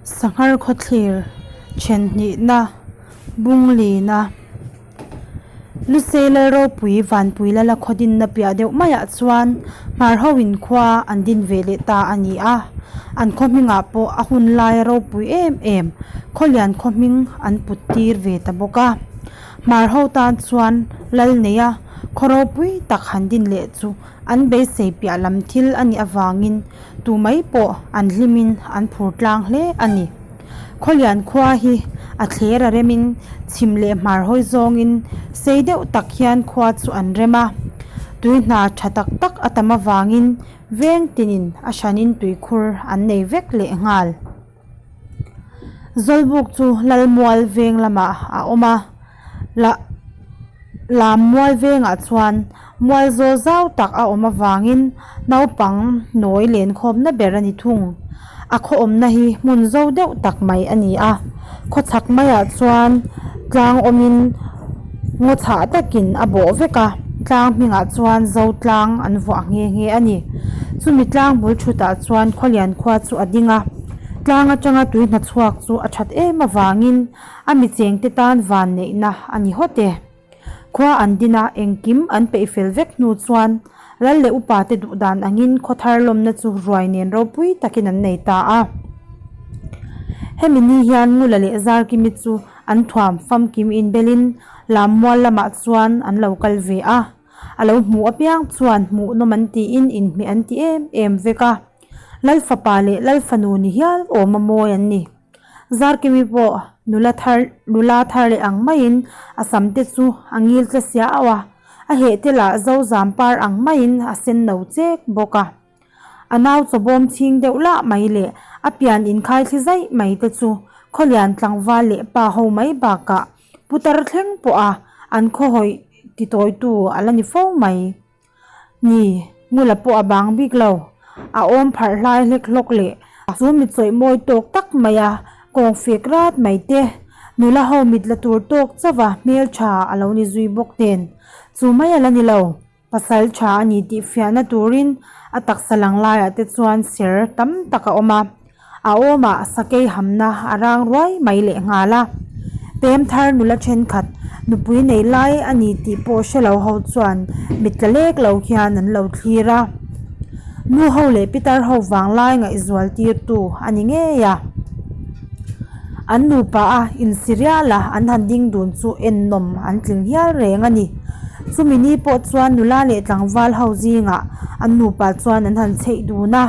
Sanghar khawthlir then hnihna bung lina Lusei lal ropui Vanpui lala khaw dinna piah deuh maiah chuan hmar ho in khua an din ve leh ta a ni a, an khaw hmingah pawh a hun laia ropui em em khawlian khaw hming an put tir ve ta bawk a. Hmar ho tan chuan lal neia khaw ropui tak han din leh chu an beisei piah lam thil a nih avangin tu mai pawh an hlimin an phur tlang hle a ni. Khawlian khua hi a thler a remin chhim leh hmar hawi zawngin sei deuh tak hian khua chu an rem a, tui hna tha tak tak a tam avangin veng tinin a hranin tuikhur an nei vek leh nghal. Zawlbuk chu Lalmual veng lamah a awm a, lah lam mual vengah chuan mual zawl zau tak a awm avangin naupang nawi lenkhawmna ber a ni thung. A khaw awmna hi hmun zo deuh tak mai a ni a, khawchhak maiah chuan tlang awmin ngaw chhah takin a bawh vek a, tlang hmingah chuan zo tlang an vuah nghe nghe a ni. Chumi tlang bul thutah chuan khawlian khua chu a ding a, tlang atanga tui hna chhuak chu a that em avangin a mi chengte tan van neihna a ni hawt e. Khua an din a, engkim an peih fel vek hnu chuan Lal leh upa te duh dan angin khaw thar lawmna chu ruai nen ropui takin an nei ta a. Hemi ni hian Ngula leh Zarkimi chu an thuam famkim inbelin Lammual lamah chuan an lo kal ve a. A lo hmuh apiang chuan hmuhnawm an tiin inhmeh an ti em em vek a. Lal fapa leh Lal fanu ni hial awm a mawi an ni. Zarkimi pawh nula thar nula thar leh ang maiin a sam te chu a ngil tla siau a, a heh te lah zo zam par ang maiin a sen no chek bawk a. A nau chawbawm chhing deuh lah mai leh a pian inkhai thli zaih mai te chu khawlian tlangval leh pa ho mai bakah putar thleng pawha an khawhawih titawitu a la ni fo mai. Ni, Ngula pawh a bang bik lo. A awm pharh hlai hlek hlawk leh chu mi chawih mawi tawk tak mai a, kawng fek rat mai te, nula ho mit la tur tawk chauh a hmeltha a lo ni zui bawk nen. Chu mai a la ni lo, pasal tha a ni tih fiahna turin a taksa lang laiah te chuan ser tam tak a awm a. A awmah sakei hamna a rang ruai mai leh nghal a. Pem thar nula thenkhat nupui nei lai a ni tih pawh hre lo ho chuan mit tla lek lo hian an lo thlir a. Nu ho leh pitar ho vang lai ngaihzual tirtu a ni ngei a. An nupa a insirial a an han ding dun chu ennawm an tling hial reng a ni. Chumi ni pawh chuan nula leh tlangval ho zingah an nupa chuan an han chheih dun a.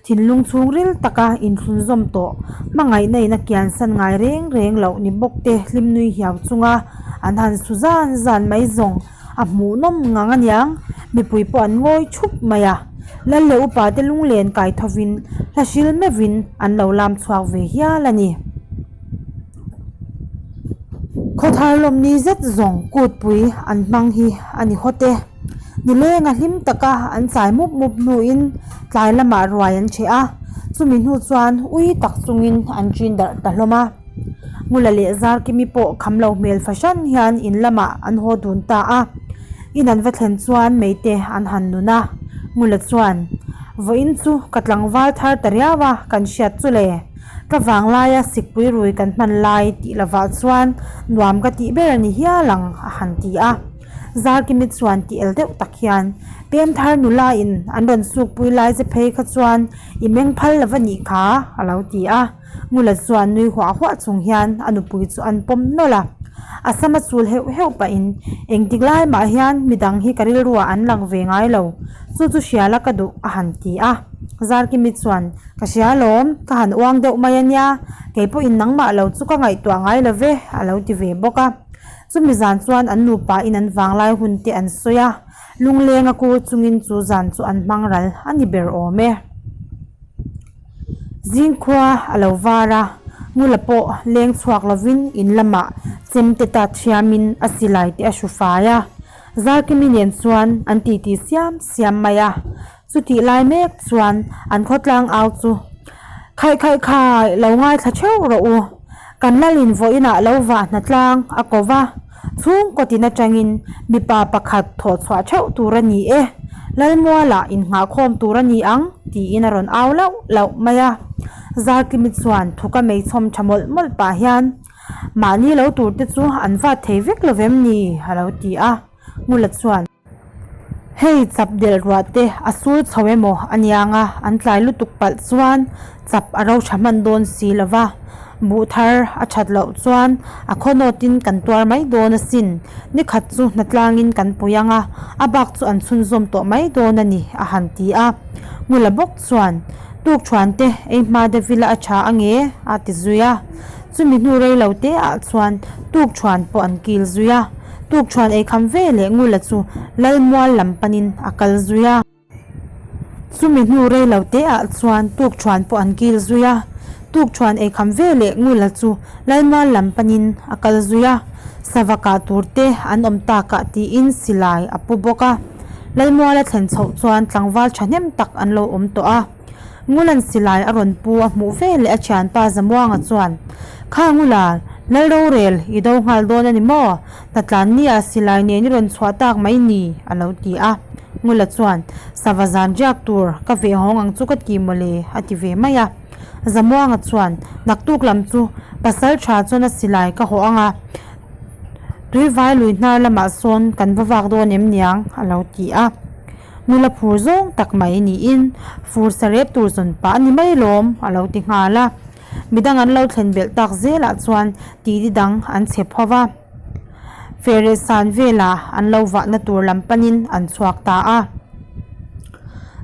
Thinlung chhungril taka inthlunzawm tawh, hmangaihna in a kiansan ngai reng reng loh ni bawk te hlim nui hiau chunga an han su zan zan mai zawng a hmuhnawm ngang aniang, mipui pawh an ngawi thup mai a. Lal leh upa te lunglen kai thovin hla hril meuhin an lo lam chhuak ve hial a ni. Khawthar lawmni zet zawng kutpui an hmang hi a ni hawt e. Nilenga hlim taka an chai mup mup hnuin tlai lamah ruai an cheh a, chumi hnu chuan ui tak chungin an ṭin darh ta hlawm a. Ngula leh Zarkimi pawh kham lo hmel fahran hian in lamah an haw dun ta a. In an va thlen chuan meite an han nun a, Ngula chuan, Vawiin chu ka tlangval thar ta riau a, kan hriat chu le. Ka vanglaia sikpui rui kan hman lai tih lovah chuan nuam ka tih ber a ni hial ang a han ti a. Zarkimi chuan ti el deuh tak hian Pemthar nula in an rawn sukpui lai che phei kha chuan i meng phal lova nih kha a lo ti a. Ngula chuan nui huah huah chung hian a nupui chu an pawm nawlh a. A sama chul heuh heuh pahin engtik lai mah hian midang hi ka rilruah an lang ve ngai lo chu chu hriala ka duh a han ti a. Zarkimi chuan Ka hria alawm, ka han uang deuh mai a nia, kei pawhin nangmah lo chu ka ngaihtuah ngai lo ve, a lo ti ve bawk a. Chumi zan chuan an nupa in an vanglai hun te an sawi a, lungleng a kur chungin chu zan chu an hmang ral a ni ber awm e. Zingkhua a lo var a, Ngula pawh leng chhuak lovin in lamah chemte ta thiamin a silai te a hru fai a, Zarkimi nen chuan an titi siam siam mai a. Chutih lai mek chuan an khawtlang au chu, Khaih khaih khai, lo ngaithla theuh rawh u. Kan lalin vawiinah lo vah hna tlang a ko va. Chhungkaw tin atangin mipa pakhat thawh chhuah theuh tur a ni e, Lalmualah innghahkhawm tur a ni ang, tiin a rawn au lauh lauh mai a. Zarkimi chuan thuka meichhawm tha mawlh mawlh pah hian, Mahni lo tur te chu an vat thei vek lo vem ni? a lo ti a. Ngula chuan. Hei chap delh ruah te a sur chho emaw a niang a, an tlai lutuk palh chuan chap a ro tha hman dawn si lo va, buh thar a that loh chuan a khaw nawtin kan tuar mai dawn asin, nikhat chu hnatlangin kan pui ang a, a bak chu an chhunzawm tawh mai dawn a ni a han ti a. Ngula bawk chuan, Tukthuan te ei hma deuh ila a tha ange a ti zui a. Chumi hnu rei lo te ah chuan tukthuan pawh an kil zui a. Tukṭhuan eikham ve leh Ngula chu Lalmual lam panin a kal zui a. Chumi hnu rei lo te ah chuan tukṭhuan pawh an kil zui a. Tukṭhuan eikham ve leh Ngula chu Lalmual lam panin a kal zui a. Sava kah tur te an awm takah tiin silai a pu bawk a. Lalmuala thlen chhoh chuan tlangval thahnem tak an lo awm tawh a. Ngulan silai a rawn pu a hmuh ve leh a thianpa Zamuanga chuan, Kha Ngula, Lal rorel i do nghal dawn a ni maw? Hnatlan nia silai nen i rawn chhuah tak mai ni, a lo ti a. Ngula chuan, Sava zan riak tur ka veh hawng ang chu ka ti mawle, a ti ve mai a. Zamuanga chuan, Naktuk lam chu pasal tha chuan a silai ka hawh ang a, tuivai lui hnar lamah sawn kan va vak dawn em niang, a lo ti a. Nula phur zawng tak mai niin fur sa rep tur zawn pah a ni mai lawm a lo ti nghal a. Midang an lo thlen belh tak zelah chuan titi dang an chhe pho va. Fereh san velah an lo vahna tur lam panin an chhuak ta a.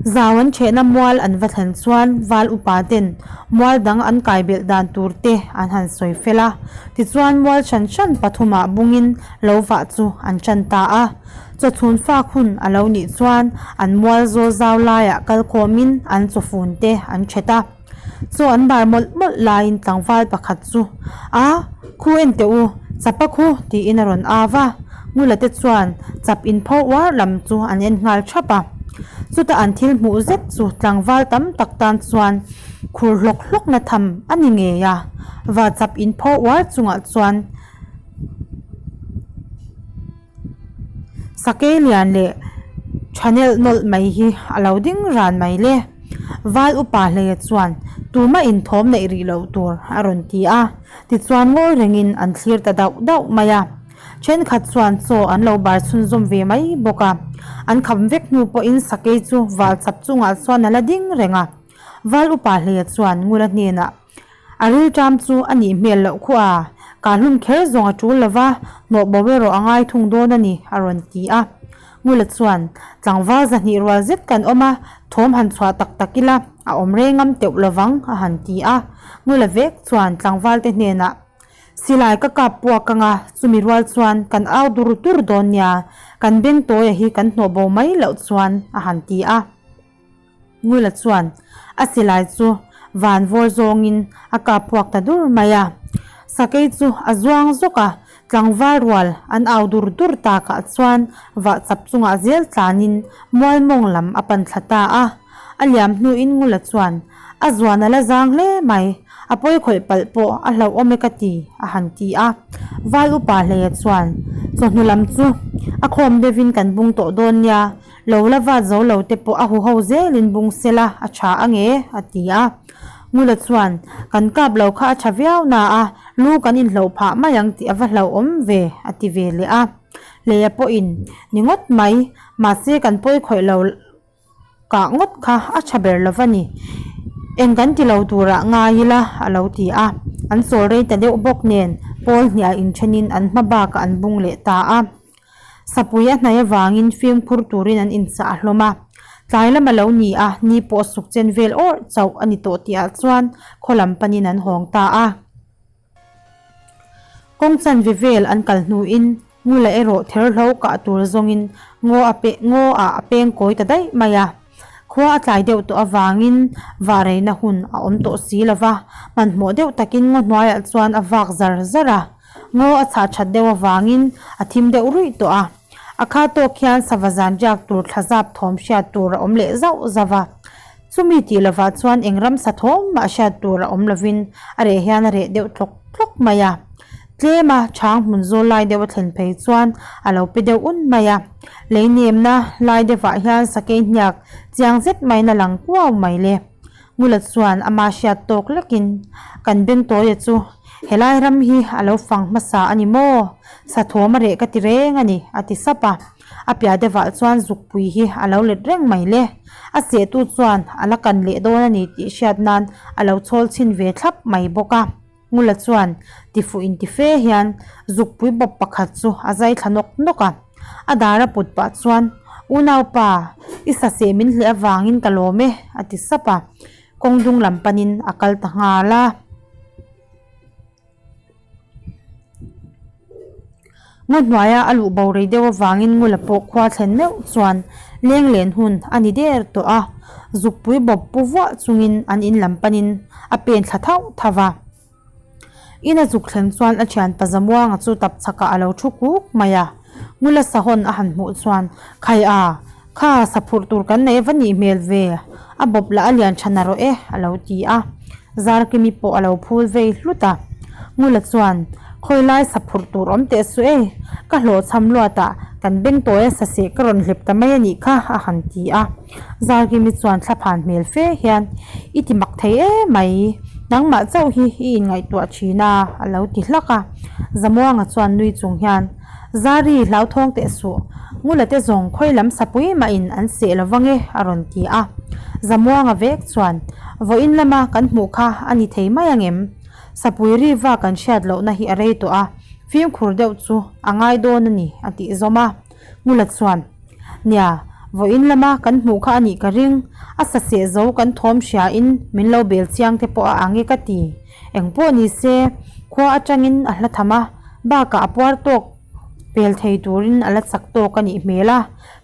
Zau an thehna mual an va thlen chuan val upa ten mual dang an kai belh dan tur te an han sawi fel a. Tichuan mual hran hran pathumah bungin lo vah chu an tan ta a. Chawchhun fak hun a lo nih chuan an mual zawl zau laiah kal khawmin an chawfun te an thet a. Chaw an bar mawlh mawlh laiin tlangval pakhat chu, A, khu en teh u, chapa khu tiin a rawn au a. Ngula te chuan chap inpho uar lam chu an en nghal thap a. Chuta an thil hmuh zet chu tlangval tam tak tan chuan khur hlawk hlawkna tham a ni ngei a. Va chap inpho uar chungah chuan. Sakei lian leh tha nelh nawlh mai hi a lo ding ran mai le. Val upa hleia chuan tumah inthawm neih rih loh tur a rawn ti a, tichuan ngawi rengin an thlir ta dauh dauh mai a. Thenkhat chuan chaw an lo bar chhunzawm ve mai bawk a, an kham vek hnu pawhin sakei chu val chap chungah chuan a la ding reng a. Val upa hleia chuan Ngula hnenah. A rilṭam chu a nih hmel loh khuh a, kah hlum kher zawng a ṭul lova, hnawh bo erawh a ngai thung dawn a ni, a rawn ti a. Ngula chuan, Tlangval zahnih rual zet kan awm a, thawm han chhuah tak tak ila, a awm reng ngam teuh lovang, a han ti a. Ngula vek chuan tlangvalte hnenah, Silai ka kap puak ang a, chumi rual chuan kan au dur dur dawn nia, kan beng tawia hi kan hnawh bo mai loh chuan, a han ti a. Ngula chuan a silai chu van vawr zawngin a kap puak ta dur mai a. Sakei chu a zuang zawk a, tlangval rual an au dur dur takah chuan vah chap chungah zel tlanin mual mawng lam a pan thla ta a. A liam hnuin Ngula chuan a zuan a la zang hle mai, a pawi khawih palh pawh a hlauhawm e ka ti, a han ti a. Val upa hleia chuan chawhnu lam chu a khawm deuhin kan bung tawh dawn nia, Lo la vat zo lo te pawh a huho zelin bung sela a tha ang e, a ti a. Ngula chuan, Kan kap lo kha a tha viau na a, lu kan inhloh phah mai ang tih a va hlauhawm ve, a ti ve leh a. Leia pawhin, Ni ngawt mai, mahse kan pawi khawih lo kah ngawt kha a tha ber lo va ni. Eng kan ti lo turah ngai ila, a lo ti a. An sawl rei ta deuh bawk nen pawl hniah inthenin an hma bakah an bung leh ta a. Sapui a hnaih avangin fimkhur turin an inchah a hlawm a. Tlai lam a lo ni a, ni pawh suk chen vel awrh chauh a ni tawh tihah chuan khaw lam panin an hawng ta a. Kawng chanve vel an kal hnuin Ngula erawh therhlo kah tur zawngin ngaw a pe ngaw ah a peng kawi ta daih mai a. Khua a tlai deuh tawh avangin vahreina hun a awm tawh si lova, hmanhmawh deuh takin ngaw hnuaiah chuan a vak zar zar a. Ngaw a chhah that deuh avangin a thim deuh ruih tawh a. A kha tawk hian sava zan riak tur thla zap thawm hriat tur a awm leh zauh zauh a. Chumi tih lovah chuan eng ramsa thawm mah hriat tur a awm lovin a reh hian a reh deuh tlawk tlawk mai a. Tlema chhang hmun zawl lai deuh a thlen phei chuan a lo pe deuh un mai a. Lei nemna lai deuhah hian sakei hniak chiang zet maiin a lang kuau mai le. Ngula chuan ama hriat tawk lekin kan bengtawia chu helai ram hi a lo fang hmasa a ni maw? Sathawm a reh ka ti reng a ni a ti sap a. A piah deuhah chuan zukpui hi a lo let reng mai le. A sehtu chuan a la kan leh dawn a ni tih hriat nan a lo chhawl chhin ve thlap mai bawk a. Ngula chuan tifuh inti fe hian zukpui bawp pakhat chu a zai thla nawk nawk a. A dar a put pah chuan, Unaupa, i saseh min hleh avangin ka lawm e, a ti sap a. Kawng dung lam panin a kal ta nghal a. Ngaw hnuaia a luh bo rei deuh avangin Ngula pawh khua thlen meuh chuan leng len hun a ni der tawh a, zukpui bawp pu vuah chungin an in lam panin a pen thla thauh thauh va. In a zuk thlen chuan a thian pa Zamuanga chu tap chhakah a lo thu kuk mai a, Ngula sahawn a han hmuh chuan, Khai a, kha sa phurh tur kan nei va nih hmel ve, a bawp lah a lian tha na rawh e, a lo ti a. Zarkimi pawh a lo phul vei hlut a. Ngula chuan, Khawi lai sa phurh tur awm teh suh e, ka hlawhchham luatah kan beng tawia saseh ka rawn hlep ta mai a nih kha, a han ti a. Zarkimi chuan thlaphan hmel fe hian, I ti mak thei emai, nangmah chauh hi i inngaihtuah thin a, a lo ti hlak a. Zamuanga chuan nui chung hian, Zari, hlauthawng teh suh, Ngula te zawng khawi lam sapui mahin an seh lo vang e, a rawn ti a. Zamuanga vek chuan, Vawiin lama kan hmuh kha a ni thei mai ang em? Sapui ri va kan hriat lohna hi a rei tawh a, fimkhur deuh chu a ngai dawn a ni, a tih zawm a. Ngula chuan, Nia, vawiin lama kan hmuh kha a nih ka ring, a saseh zo kan thawm hriain min lo bel chiang te pawh a ang e ka ti. Engpawh ni se, khua atangin a hla tham a, bakah a puar tawk pel thei turin a la chak tawk a nih hmel a,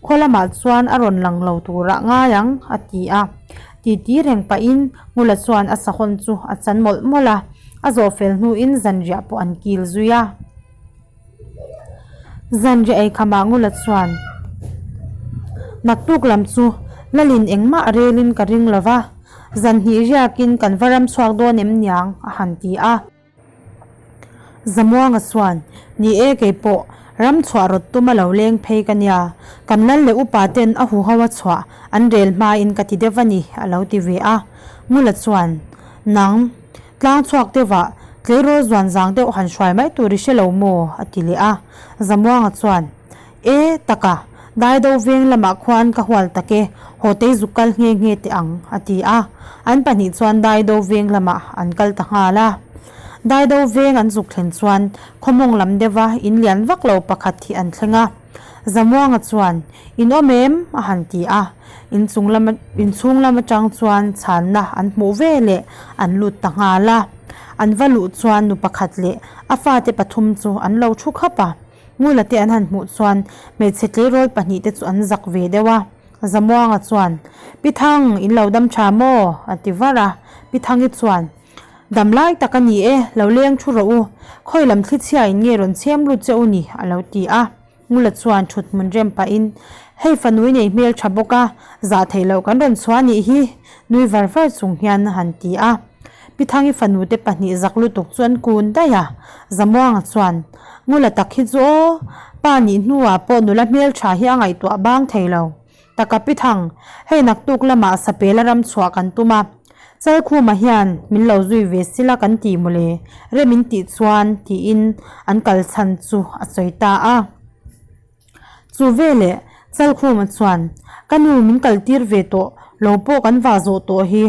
khaw lamah chuan a rawn lang lo turah ngai ang, a ti a. Titi reng pahin Ngula chuan a sahawn chu a chan mawlh mawlh a, a zawh fel hnuin zanriah pawh an kil zui a. Zanriah ei khamah Ngula chuan, Naktuk lam chu Lalin engmah relin ka ring lo va, zanhnih riakin kan va ram chhuak dawn em niang, a han ti a. Zamuanga chuan, Ni e keipawh, ram chhuah rawt tuma lo leng phei ka nia, kan lal leh upa ten a huho a chhuah an rel hmain ka ti deuh a ni, a lo ti ve a. Ngula chuan, Nang, tlang chhuak deuhah tleirawl zuan zang deuh han hruai mai tur i hre lo maw? a ti leh a. Zamuanga chuan, E, taka, Daido veng lamah khuan ka hual tak e, haw tei zuk kal nghe nghe teh ang, a ti a. An pahnih chuan Daido veng lamah an kal ta nghal a. Daido veng an zuk thlen chuan khawmawng lam deuha in lian vak lo pakhat hi an thleng a. Zamuanga chuan, In awm em? a han ti a. Inchung lama inchhung lam atang chuan chhanna an hmuh ve leh an lut ta nghal a. An va luh chuan nu pakhat leh a fate pathum chu an lo thu khap a. Ngula te an han hmuh chuan hmeichhe tleirawl pahnih te chu an zak ve deuh a. Zamuanga chuan, Pi Thang, in lo dam tha maw? a ti var a. Pi Thangi chuan, Dam lai tak a ni e, lo leng thu rawh u. Khawi lam thli chhia in nge rawn chhem lut che u ni? a lo ti a. Ngula chuan thut hmun rem pahin, Hei fanui nei hmel tha bawk a, zah theih loh kan rawn chhuah nih hi, nui var var chung hian a han ti a. Pi Thangi fanute pahnih zak lutuk chu an kun daih a, Zamuanga chuan, Ngula tak hi chu aw, pa nih hnuah pawh nula hmeltha hi a ngaihtuah bang thei lo. Taka Pi Thang, hei naktuk lamah Sapela ram chhuah kan tum a, Chalkhuma hian min lo zui ve sila kan ti mawle, rem in tih chuan tiin an kal chhan chu a sawi ta a. Chu veleh Chalkhuma chuan, Ka nu min kal tir ve tawh lo pawh kan vah zawh tawh hi,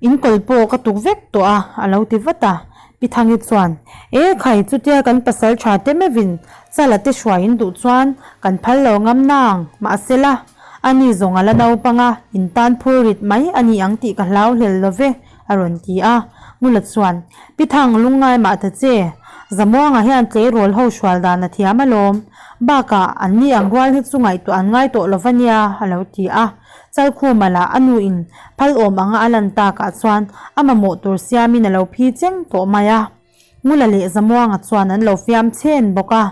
In kawl pawh ka tuk vek tawh a, a lo ti vat a. Pi Thangi chuan, E khai, chutia kan pasal tha te meuhin Chala te hruai in duh chuan kan phal lo ngam nang, mahsela, ani zawng a la naupang a, in tan phur rit mai a ni ang tih ka hlau hlel lo ve, a rawn ti a. Ngula chuan, Pi Thang, lungngai mah ta che, Zamuanga hian tleirawl ho hrual dan a thiam alawm, bakah anni ang rual hi chu ngaihtuah an ngai tawh lo va nia, a lo ti a. Chalkhuma lah a nu in phal awm anga a lan takah chuan a mamawh tur siamin a lo phi cheng tawh mai a. Ngula leh Zamuanga chuan an lo fiam chhen bawk a.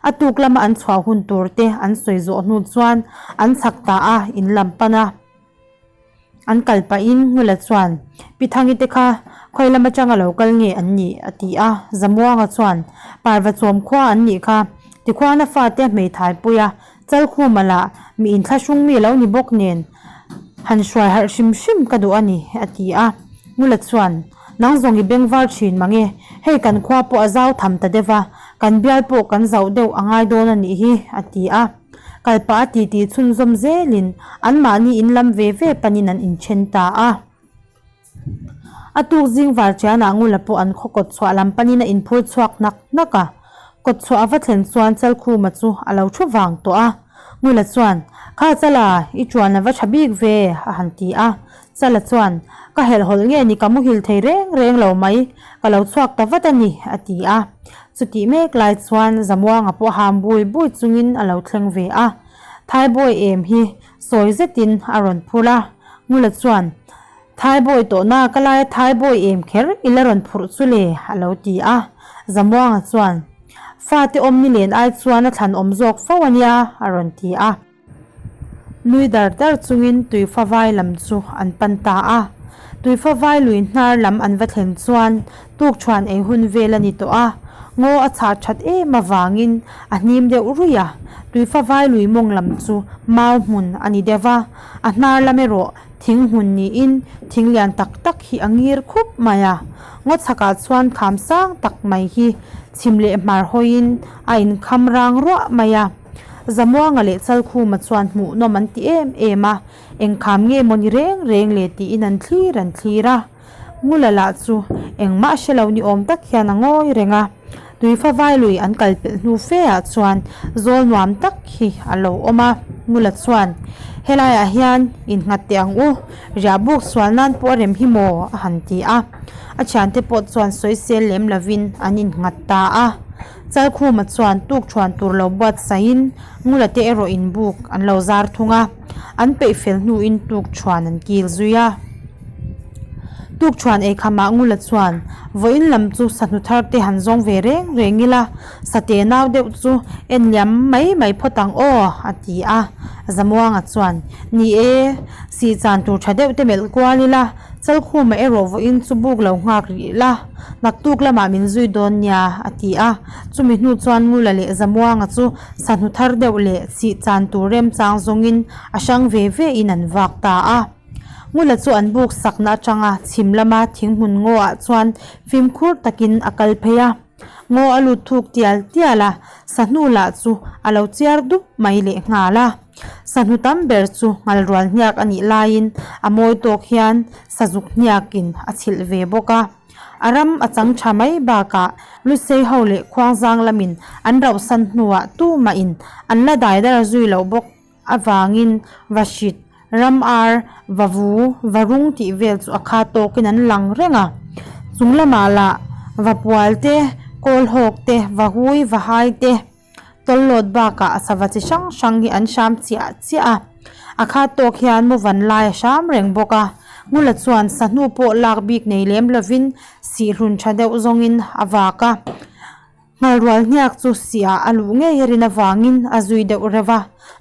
A tuk lama an chhuah hun tur te an sawi zawh hnu chuan an chhak ta a, in lam pan a. An kal pahin Ngula chuan, Pi Thangi te kha khawi lam atanga lo kal nge an nih? a ti a. Zamuanga chuan, Parva chawm khua an nih kha. Tikhuan a fate a hmeithai pui a, Chalkhuma lah mi inthlahrung mi lo ni bawk nen han hruai harh hrim hrim ka duh a ni, a ti a. Ngula chuan, Nang zawng i bengvar thin mange, hei kan khua pawh a zau tham ta deuh a, kan bial pawh kan zauh deuh a ngai dawn a nih hi, a ti a. Kal pah a titi chhunzawm zelin anmahni in lam ve ve panin an inthen ta a. A tuk zing var chianah Ngula pawh an khaw kawt chhuah lam panin a inphur chhuak hnak hnak a. Kawt chhuah a va thlen chuan Chalkhuma chu a lo thu vang tawh a. Ngula chuan, Kha Chala, i tuan a va tha bik ve, a han ti a. Chala chuan, Ka helhhawlh nge ni ka muhil thei reng reng lo mai, ka lo chhuak ta vat a ni, a ti a. Chutih mek lai chuan Zamuanga pawh ham bui bui chungin a lo thleng ve a. Thaibawi em hi sawi zetin a rawn phur a. Ngula chuan, Thaibawi tawhna ka laia Thaibawi em kher i la rawn phurh chu le, a lo ti a. Zamuanga chuan, Fate awm ni len ai chuan a thlan awm zawk fo a nia, a rawn ti a. Nui dar dar chungin tuifavai lam chu an pan ta a. Tuifavai lui hnar lam an va thlen chuan tukṭhuan ei hun vel a ni tawh a, ngaw a chhah ṭhat em avangin a hnim deuh ruih a. Tuifavai lui mawng lam chu mau hmun a ni deuh va, a hnar lam erawh thing hmun niin thing lian tak tak hi a ngir khup mai a. Ngaw chhakah chuan kham sang tak mai hi chhim leh hmar hawiin a inkham rang ruah mai a. Zamuanga leh Chalkhuma chuan hmuhnawm an ti em em a, engkham nge maw ni reng reng le tiin an thlir an thlir a. Ngula lah chu engmah hre lo ni awm tak hian a ngawi reng a. Tuifavai lui an kal pelh hnu fe ah chuan zawl nuam tak hi a lo awm a. Ngula chuan, Helaiah hian innghat teh ang u, riah buk sual nan pawh a rem hi maw? a han ti a. A thiante pawh chuan sawisel lem lovin an innghat ta a. Chalkhuma chuan tukṭhuan tur lo buatsaihin Ngula te erawh in buk an lo zar thung a, an peih fel hnuin tukṭhuan an kil zui a. Tukṭhuan eikhamah Ngula chuan vawiin lam chu sahnu thar te han zawng ve reng reng ila, sate nau deuh chu en liam mai mai phawt ang aw a ti a. Zamuanga chuan, Ni e, sihchan tur ṭha deuh te melh kual ila, Chalkhuma erawh vawiin chu buk lo nghak rih la, naktuk lamah min zui dawn nia, a ti a. Chumi hnu chuan Ngula leh Zamuanga chu sahnu thar deuh leh chih chan tur remchang zawngin a hrang ve ve in an vak ta a. Ngula chu an buk sakna atanga chhim lama thinghmun ngaw ah chuan fimkhur takin a kal phei a. Ngaw a lut thuk tial tial a, sahnu lah chu a lo chiar dup mai lehnghal a. Sahnu tam ber chu ngalrual hniak a nih laiin a mawi tawk hian sazuk hniakin a chhilh ve bawk a. A ram a chang tha mai bakah Lusei ho leh Khuangzang lamin an rauhsan hnuah tumahin an la daidar zui loh bawk avangin Vahrit, ram ar, vavu, varung tih vel chu a kha tawkin an lang reng a. Chung lamah lah Vapual te, Kawlhawk te, Vahui, Vahai te, Tawllawt bakah a sava chi hrang hrang hi an hram chiah chiah a, a khat tawk hian mu van lai a hram reng bawk a. Ngula chuan sahnu pawh lak bik nei lem lovin sihlun tha deuh zawngin a vak a. Nghalrual hniak chu sihah a luh ngei a rin avangin a zui deuh reuh a.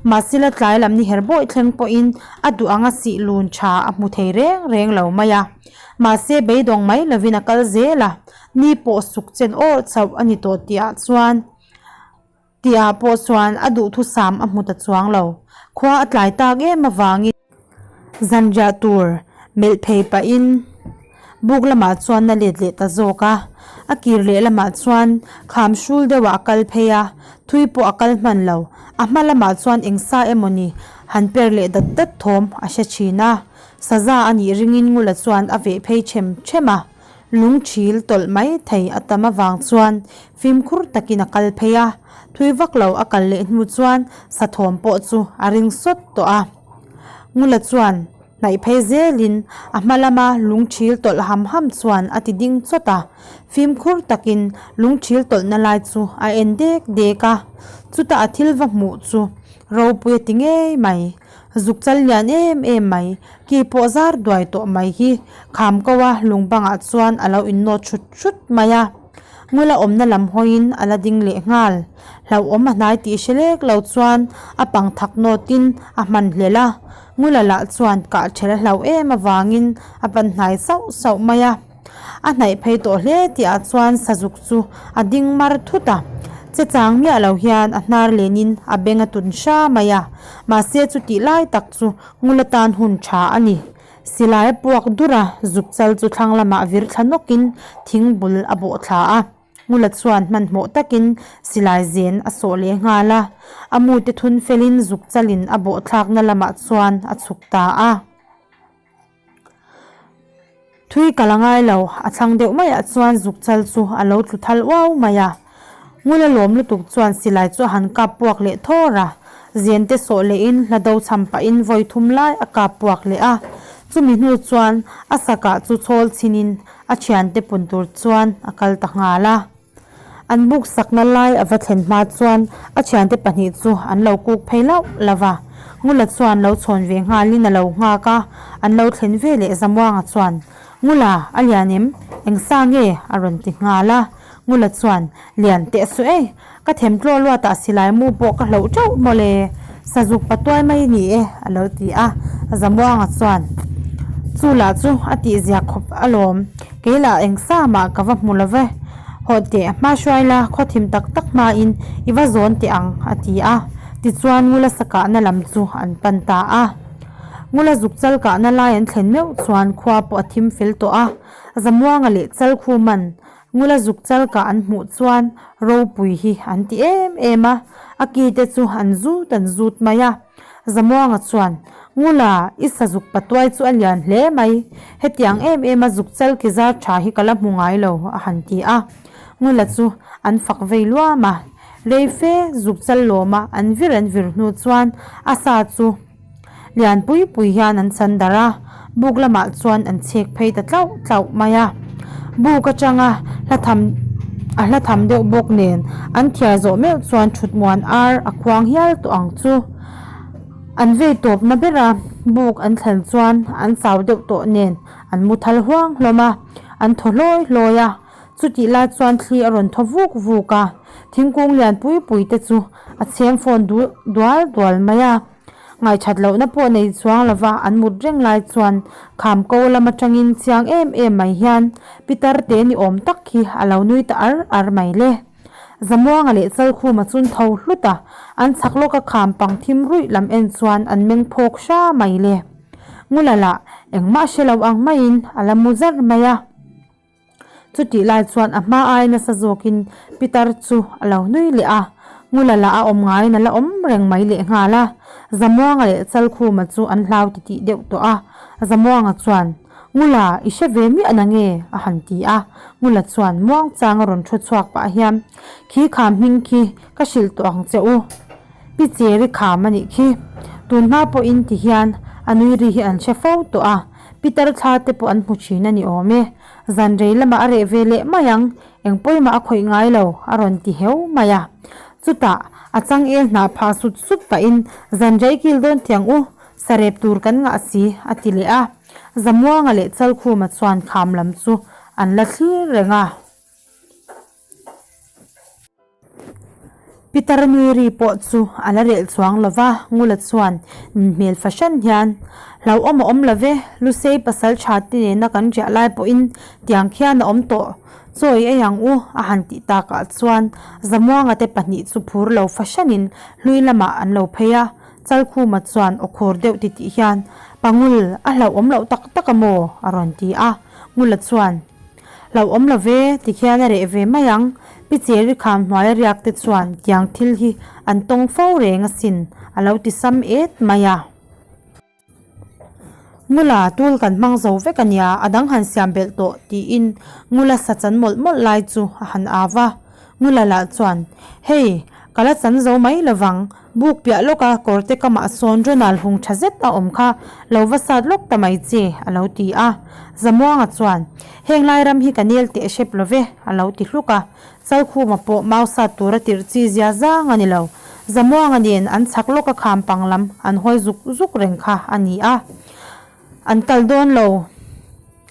Mahsela tlai lam ni her bawih thleng pawhin a duh anga sihlun tha a hmu thei reng reng lo mai a. Mahse beidawng mai lovin a kal zel a, ni pawh suk chen awrh chauh a ni tawh tihah chuan Tihah pawh chuan a duhthusam a hmu ta chuang lo. Khua a tlai tak em avangin zanriah tur melh phei pahin buk lamah chuan a let leh ta zawk a. A kir leh lamah chuan kham hrul deuhah a kal phei a, thui pawh a kal hman lo. A hma lamah chuan eng sa emawni han per leh dat dat thawm a hre thin a. Saza a nih ringin Ngula chuan a veh phei ṭhem ṭhem a. Lung thil tawlh mai thei a tam avang chuan fimkhur takin a kal phei a, thui vak lo a kal leh hnu chuan sathawm pawh chu a ring sawt tawh a. Ngula chuan hnaih phei zelin a hma lama lung thil tawlh ham ham chuan a ti ding chawt a, fimkhur takin lung thil tawlhna lai chu a en dek dek a, chutah a thil va hmuh chu ropui a ti ngei mai. Zuk chal lian em em mai, ki pawh zar duai tawh mai hi kham ko a lung bangah chuan a lo innawt hrut hrut mai a. Ngula awmna lam hawiin a la ding leh nghal. Hlauhawm a hnai tih hre lek lo chuan a pang thak nawtin a hman hlel a. Ngula lah chuan kah ṭhelh a hlauh em avangin a pan hnai sauh sauh mai a. A hnaih phei tawh hle tihah chuan sazuk chu a ding mar thut a. Che chang miah lo hian a hnar lenin a beng a tun hra mai a. Mahse chutih lai tak chu Ngula tan hun tha a ni. Silai a puak dur a, zuk chal chu thlang lamah vir thla nawkin thing bul a bawh thla a. Ngula chuan hmanhmawh takin silai zen a sawh leh nghal a. A mute thun felin zuk chalin a bawh thlakna lamah chuan a chhuk ta a. Thui kal a ngai lo, a thlang deuh maiah chuan zuk chal chu a lo tlu thal uau mai a. Ngula lawm lutuk chuan silai chu a han kap puak leh thawr a, zen te sawh lehin hla do cham pahin vawi thum lai a kap puak leh a. Chumi hnu chuan a sakah chu chhawl chhinin a thiante pun tur chuan a kal ta nghal a. An buk sakna lai a va thlen hma chuan a thiante pahnih chu an lo kuk phei lauh lauh a. Ngula chuan lo chhawn ve nghalin a lo nghak a, an lo thlen ve leh Zamuanga chuan, Ngula, a lian em? Eng sa nge? a rawn ti nghal a. Ngula chuan, Lian teh suh ei, ka them tlaw luatah silai mu pawh ka hloh teuh mawle, sazuk patuai mai ni e, a lo ti a. Zamuanga chuan, Chu lah chu a tihzia khawp alawm, kei lah eng sa mah ka va hmu lo ve. Hawh teh, hma hruai la, khaw thim tak tak hmain i va zawn teh ang, a ti a. Tichuan Ngula sakahna lam chu an pan ta a. Ngula zuk chal kahna lai an thlen meuh chuan khua pawh a thim fel tawh a. Zamuanga leh Chalkhuman Ngula zuk chal kah an hmuh chuan ropui hi an ti em em a, a ki te chu an zut an zut mai a. Zamuanga chuan, Ngula, i sa zuk patuai chu a lian hle mai, hetiang em em a zuk chal ki zar tha hi ka la hmu ngai lo, a han ti a. Ngula chu an fak vei luam a, rei fe zuk chal lawma an vir an vir hnu chuan a sa chu, Lian pui pui hian an chan darh a, buk lamah chuan an chhek phei ta tlauh tlauh mai a. Buk atanga hla tham a hla tham deuh bawk nen an thiar zawh meuh chuan thut muan ar a khuang hial tawh ang chu. An vei tawpna bera buk an thlen chuan an chau deuh tawh nen an mu thal huang hlawm a, an thaw hlawi hlawi a. Chutih lai chuan thli a rawn thaw vuk vuk a, thingkung lian pui pui te chu a chhem fawn dual dual mai a. Ngaihṭhat lohna pawh nei chuang lova an mut reng lai chuan kham ko lam aṭangin chiang em em mai hian Pitar te ni awm tak hi a lo nui ta ar ar mai le. Zamuanga leh Chalkhuma chun tho hlut a, an chhak lawka kham pang thim ruih lam en chuan an meng phawk hra mai le. Ngula lah engmah hre lo ang maiin a la mu zar mai a. Chutih lai chuan a hma ai nasa zawkin Pitar chu a lo nui leh a, Ngula lah a awm ngaiin a la awm reng mai leh nghal a. Zamuanga leh Chalkhuma chu an hlau titih deuh tawh a, Zamuanga chuan, Ngula, i hre ve miah na nge? a han ti a. Ngula chuan muangchang a rawn thu chhuak pah hian, Khi kham hming khi ka hrilh tawh ang che u. Pi Cheri kham a nih khi. Tun hma pawhin ti hian a nui ri hi an hre fo tawh a. Pitar thla te pawh an hmu thin a ni awm e. Zan rei lamah a reh ve leh mai ang, eng pawimah a khawih ngai lo, a rawn ti heu mai a. Chutah, a changel hnah phah sut sut pahin, Zan rei kil dawn tiang u, sarep tur kan ngah si, a ti leh a. Zamuanga leh Chalkhuma chuan kham lam chu an la thlir reng a. Pitar nui ri pawh chu a la relh chuang lo va, Ngula chuan hmel fahran hian, Hlauhawm a awm lo ve, Lusei pasal tha te nena kan riah lai pawhin tiang khian a awm tawh, chaw i ei ang u a han tih takah chuan Zamuanga te pahnih chu phur lo fahranin hlui lamah an lo phei a, Chalkhuma chuan aw khur deuh titih hian, Pangul, a hlauhawm loh tak tak a maw? a rawn ti a, Ngula chuan. Lo awm lo ve, tikhian a reh ve mai ang. Pi Cheri kham hnuaia riak te chuan tiang thil hi an tawng fo reng asin, a lo ti sam et mai a. Ngula, tul kan hmang zo vek a nia, a dang han siam belh tawh, tiin Ngula sa chan mawlh mawlh lai chu a han au a. Ngula lah chuan, Hei, ka la chan zo mai lovang, buk piah lawka kawrte kamah sawn Ronald hung tha zet a awm kha, lo va sat lawk ta mai che, a lo ti a. Zamuanga chuan, Heng lai ram hi ka nel teh hrep lo ve, a lo ti hluk a. Chalkhuma pawh mau sat tura tirh chi zia zang a ni lo. Zamuanga nen an chhak lawka kham pang lam an hawi zuk zuk reng kha a ni a. An kal dawn lo.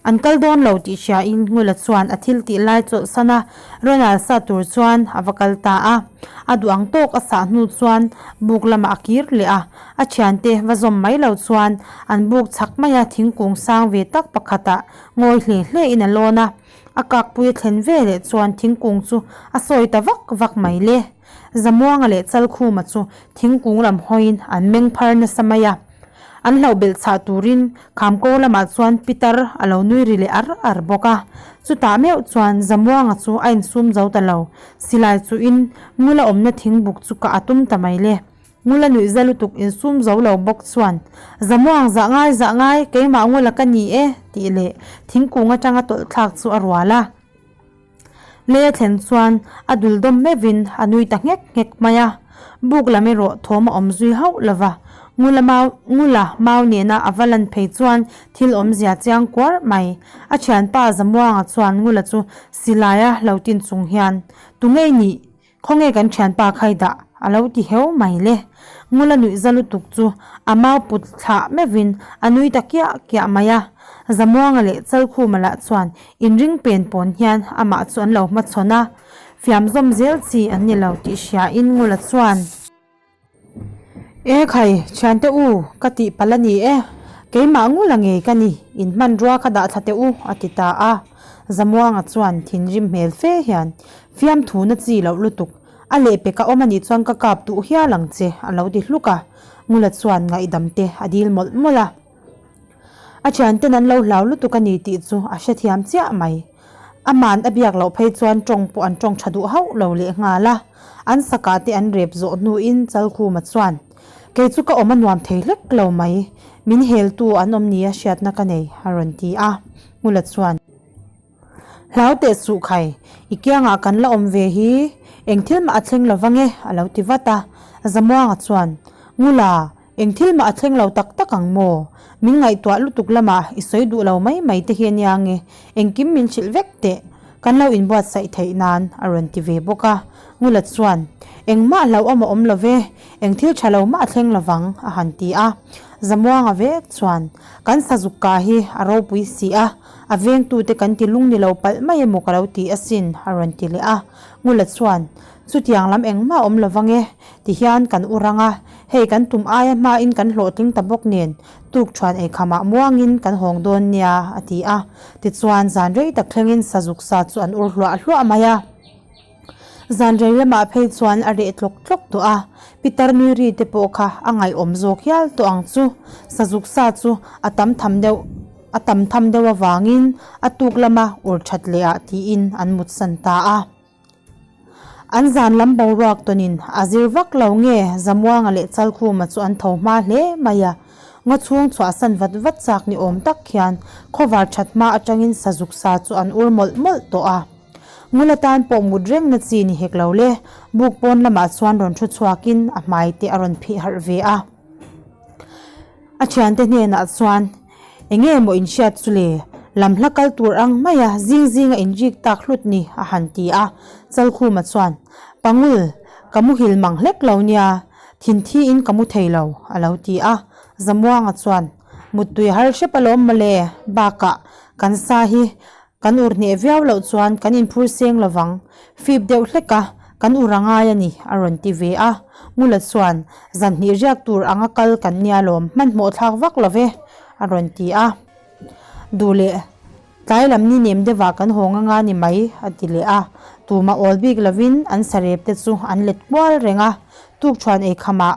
An kal dawn lo tih hriain Ngula chuan a thil tih lai chawlhsan a, Ronald sah tur chuan a va kal ta a. A duh ang tawk a sah hnu chuan buk lamah a kir leh a, a thiante va zawm mai lo chuan an buk chhak mai a thingkung sang ve tak pakhatah ngawi hle hle in a lawn a. A kakpui a thlen ve leh chuan thingkung chu a sawi ta vak vak mai le. Zamuanga leh Chalkhuma chu thingkung lam hawiin an meng phar nasa mai a. An hlauh belh chhah turin Khamko lamah chuan Pitar a lo nui ri leh ar ar bawk a. Chutah meuh chuan Zamuanga chu a insum zo ta lo. Silai chuhin Ngula awmna thingbuk chu kah a tum ta mai le. Ngula nuih za lutuk insum zo lo bawk chuan, Zamuang zah ngai zah ngai, keimah Ngula ka ni e, tih leh thingkung atanga tawlh thlak chu a rual a. Lei a thlen chuan a dul dawm meuhin a nui ta nghek nghek mai a, buk lam erawh thawm a awm zui hauh lo va. Ngula mau Ngula mau nena a va lan phei chuan thil awmzia chiang kuar mai. A thianpa Zamuanga chuan Ngula chu silaia lo tin chung hian, Tunge nih? Khawnge kan thianpa khai dah? A lo ti heu mai le. Ngula nuih za lutuk chu a mau put thlah meuhin a nui ta kiah kiah mai a. Zamuanga leh Chalkhuma lah chuan inring pen pawn hian amah chu an lo hmachhawn a. Fiam zawm zel chi an ni lo tih hriain Ngula chuan. E khai, thiante u, ka tih palh a ni e. Keimah ngula ngei ka ni, in hmanrua kha dah thla teh u, a ti ta a. Zamuanga chuan thinrim hmel fe hian, Fiamthu na chi loh lutuk, a lehpek a awm a nih chuan ka kap duh hial ang che, a lo ti hluk a. Ngula chuan ngaihdam te a dil mawlh mawlh a. A thianten an lo hlau lutuk a ni tih chu a hrethiam chiah mai. Aman a biak loh phei chuan tawng pawh an tawng tha duh hauh lo leh nghal a. An sakah te an rep zawh hnuin Chalkhuma chuan, Kei chu ka awm a nuam thei hlek lo mai, min heltu an awm nia hriatna ka nei, a rawn ti a. Ngula chuan. Hlau teh suh khai, i kiangah kan la awm ve hi, eng thil mah a thleng lo vang e, a lo ti vat a. Zamuanga chuan, Ngula, eng thil mah a thleng lo tak tak ang maw? Min ngaihtuah lutuk lamah i sawi duh lo mai mai te hi a nia nge, engkim min hrilh vek teh, kan lo inbuatsaih theih nan, a rawn ti ve bawk a. Ngula chuan, Engmah hlauhawm a awm lo ve, eng thil tha lo mah a thleng lo vang, a han ti a. Zamuanga vek chuan, Kan sazuk kah hi a ropui si a, A vengtute kan ti lung ni lo palh mai emaw ka lo ti asin, a rawn ti leh a. Ngula chuan, Chutiang lam engmah awm lo vang e, ti hian kan u rang a, hei kan tum aia hmain kan hlawhtling ta bawk nen, tuk thuan eikhamah muangin kan hawng dawn nia, a ti a. Tichuan, zan rei tak thlengin sazuk sa chu an ur hluah hluah mai a. Zan rei lamah phei chuan a reh tlawk tlawk tawh a, Pitar nui ri te pawh kha a ngaihawm zawk hial tawh ang chu. Sazuk sa chu a tam tham deuh a tam tham deuh avangin a tuk lama ur that leh ah tiin an mutsan ta a. An zan lam boruak tawnin a zir vak lo nge Zamuanga leh Chalkhuma chu an tho hma hle mai a, ngaw chhung chhuahsan vat vat chak ni awm tak hian khawvar that hma atangin sazuk sa chu an ur mawlh mawlh tawh a. Ngula tan pawh mut reng na chi ni hek lo le, buk pawn lamah chuan rawn thu chhuakin a hmai te a rawn phih harh ve a. A thiante hnenah chuan, Enge maw inhriat chu le? Lam hla kal tur ang maia zing zinga inrik tak hlut ni, a han ti a. Chalkhuma chuan, Pangul, ka muhil mang hlek lo nia, thinthi in ka mu thei lo, a lo ti a. Zamuanga chuan, Muttui har hrep alawm mawle, bakah kan sa hi Kan ur hneh viau loh chuan kan inphur seng lovang, fip deuh hlek a, kan ur a ngai a ni, a rawn ti ve a. Ngula chuan, Zan hnih riak tur anga kal kan nia lawm, hmanhmawh thlak vak lo ve, a rawn ti a. Duh leh, tlai lam ni nem deuhah kan haw nga nga ni mai, a ti leh a. Tumah awl bik lovin an sarep te chu an let kual reng a, tukṭhuan eikhamah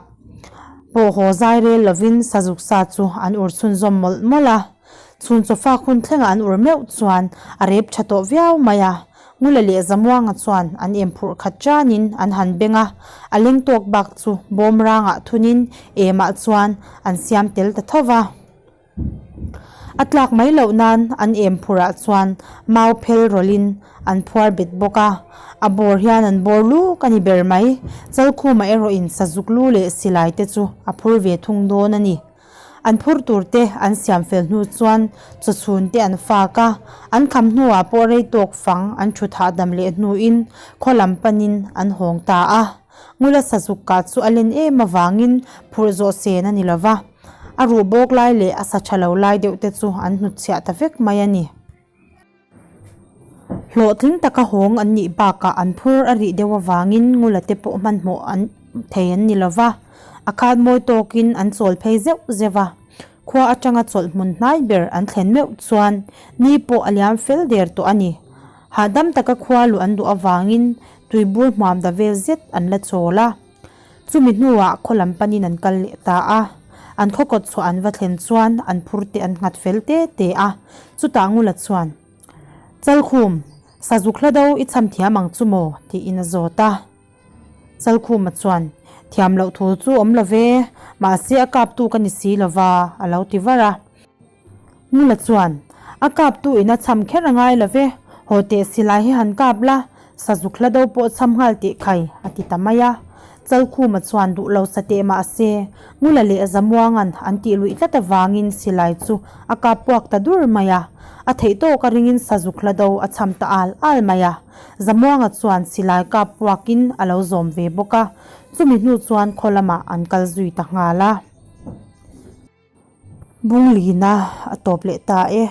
pawh haw zai rel lovin sazuk sa chu an ur chhunzawm mawlh mawlh a. Chhun chawfak hun thlengah an ur meuh chuan a rep tha tawh viau mai a, Ngula leh Zamuanga chuan an em phurh khat tanin an han beng a, a leng tawk bak chu bawm rangah thunin emah chuan an siam tel ta tho va. A tlak mai loh nan an em phurhah chuan mau phel rawlhin an phuar bet bawk a, a bawr hian an bawr luk a ni ber mai. Chalkhuma erawhin sazuk lu leh silai te chu a phur ve thung dawn a ni. An phur tur te an siam fel hnu chuan chawchhun te an fak a, an kham hnuah pawh rei tawk fang an thu thahdam leh hnuin khaw lam panin an hawng ta a. Ngula sazuk kah chu a len em avangin phurh zawh sen a ni lo va. A ruh bawk lai leh a sa tha lo lai deuh te chu an hnutchhiah ta vek mai a ni. Hlawhtling taka hawng an nih bakah an phur a rih deuh avangin Ngula te pawh hmanhmawh an thei an ni lova, a khat mawi tawkin an chawl phei zeuh zeuh a. Khua atanga chawlh hmun hnai ber an thlen meuh chuan ni pawh a liam fel der tawh a ni. Hahdam taka khua luh an duh avangin tuibur hmuam da vel zet an la chawl a. Chumi hnuah khaw lam panin an kal leh ta a, an khaw kawt chhuah an va thlen chuan an phur te an nghat fel te te a, chutah Ngula chuan, Chalkhum, Sazuk hla do i chham thiam ang chu maw? tiin a zawt a. Chalkhuma chuan, Thiam loh thu chu awm lo ve, mahse a kaptu ka ni si lo va, a lo ti var a. Ngula chuan, A kaptu in a chham kher a ngai lo ve, haw teh silai hi han kap la, sazuk hla do pawh chham nghal teh khai, a ti ta mai a. Chalkhuma chuan duh lo sa teh mah se, Ngula leh Zamuanga'n an tih luih tlat avangin silai chu a kap puak ta dur mai a. A theih tawk a ringin sazuk hla do a chham ta al al mai a. Zamuanga chuan silai kap puakin a lo zawm ve bawk a, chumi hnu chuan khaw lamah an kal zui ta nghal a. Bunglina a tawp leh ta e.